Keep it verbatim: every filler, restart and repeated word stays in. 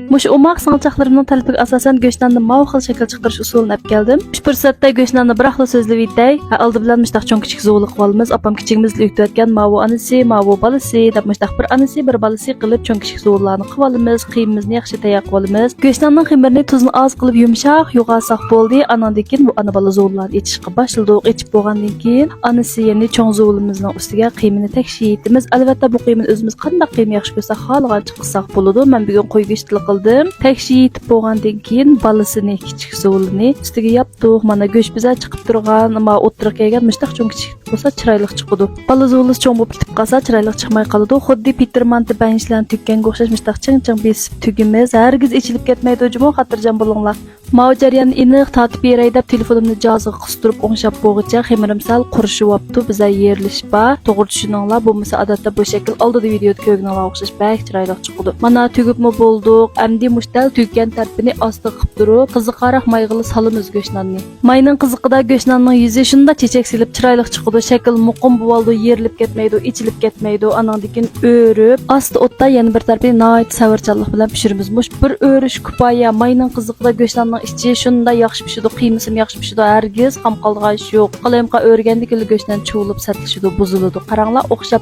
مۇشۇ ئوماق سىڭىلچاقلىرىمنىڭ تەلىپىگە ئاساسەن، گۆشناندىن ماۋۇ خىل شەكىل چىقىرىش ئۇسۇلىنى ئەپ كەلدىم. مۇشۇ پۇرسەتتە گۆشناننى بىراقلا سۆزلىۋېتەي. ھە، ئالدى بىلەن مۇشتاق چوڭ كىچىك زۇۋىلى قىلىۋالىمىز. ئاپام كىچىكىمىزدە ئۆگىتىۋەتكەن ماۋۇ ئانىسى، ماۋۇ بالىسى دەپ، مۇشتاق بىر ئانىسى، بىر بالىسى قىلىپ چوڭ كىچىك زۇۋىلىلارنى قىلىۋالىمىز. قىيمىمىزنى ياخشى تەييار قىلىۋالىمىز. گۆشناننىڭ خېمىرىنى تۇزنى ئاز قىلىپ يۇمشاق يوغانساق بولدى. ئاناندىن كېيىن بۇ ئانا بالا زۇۋىلىلارنى ئېچىشقا باشلىدۇق. ئېچىپ بولغاندىن كېيىن ئانىسى، يەنى چوڭ زۇۋىلىمىزنىڭ ئۈستىگە قىيمىنى تەكشى يېيىتىمىز. ئەلۋەتتە، بۇ قىيمىنى ئۆزىمىز قانداق قىيما ياخشى كۆرسەك، خالىغانچە قىلساق بولىدۇ. مەن بۈگۈن قوي گۆشىدىلا قىلدىم. تەكشى يېيىتىپ بولغاندىن كېيىن بالىسىنى، كىچىك زۇۋىلىنى ئۈستىگە ياپتۇق. مانا، گۆش بىزە چىقىپ تۇرغان، ما ئوتتۇرىغا كەلگەن مۇشتاق چوڭ كىچىك بولسا چىرايلىق چىقىدۇ. بالا زۇۋىلىسى چوڭ بولۇپ كېتىپ قالسا، چىرايلىق چىقماي قالىدۇ. خۇددى پېتىر مانتا بەنجلەرنى تۈگكەنگە ئوخشاش مۇشتاق چىڭ چىڭ بېسىپ تۈگىمىز. ھەرگىز ئېچىلىپ كەتمەيدۇ جۇمۇ، خاتىرجەم بولۇڭلار. ماۋۇ جەرياننى ئېنىق تارتىپ بېرەي دەپ تېلېفونۇمنى جازىغا قىستۇرۇپ ئوڭشاپ بولغۇچە خېمىرىم سەل قۇرۇشۇۋاپتۇ. بىزە يېرىلىش بار. توغرا چۈشىنىڭلار، بولمىسا ئادەتتە بۇ شەكىل ئالدىدا ۋىدېيودا كۆرگىنىڭلارغا ئوخشاش بەك چىرايلىق چىقىدۇ. مانا تۈگۈپمۇ بولدۇق. ئەمدى مۇشۇ دەل تۈگكەن تەرىپىنى ئاستا قىلىپ تۇرۇپ، قىزىقراق مايغىلا سالىمىز گۆشناننى. ماينىڭ قىزىقىدا گۆشناننىڭ يۈزى شۇنداق چېچەك سېلىپ چىرايلىق چىقىدۇ، شەكىل مۇقىم بولۇۋالىدۇ، يېرىلىپ كەتمەيدۇ، ئېچىلىپ كەتمەيدۇ. ئانىڭدىن كېيىن ئۆرۈپ، ئاستا ئوتتا يەنە بىر تەرىپىنى ناھايىتى سەۋرچانلىق بىلەن پىشۇرىمىز. مۇشۇ بىر ئۆرۈش كۇپايە. ماينىڭ قىزىقىدا گۆشناننىڭ ئىچى شۇنداق ياخشى پىشىدۇ، قىيمىسىمۇ ياخشى پىشىدۇ، ھەرگىز خام قالىدىغان ئىش يوق. قالايمىقان ئۆرگەندىكىنلا گۆشنان چۇۋۇلۇپ سەتلىشىدۇ، بۇزۇلىدۇ. قاراڭلار، ئوخشاپ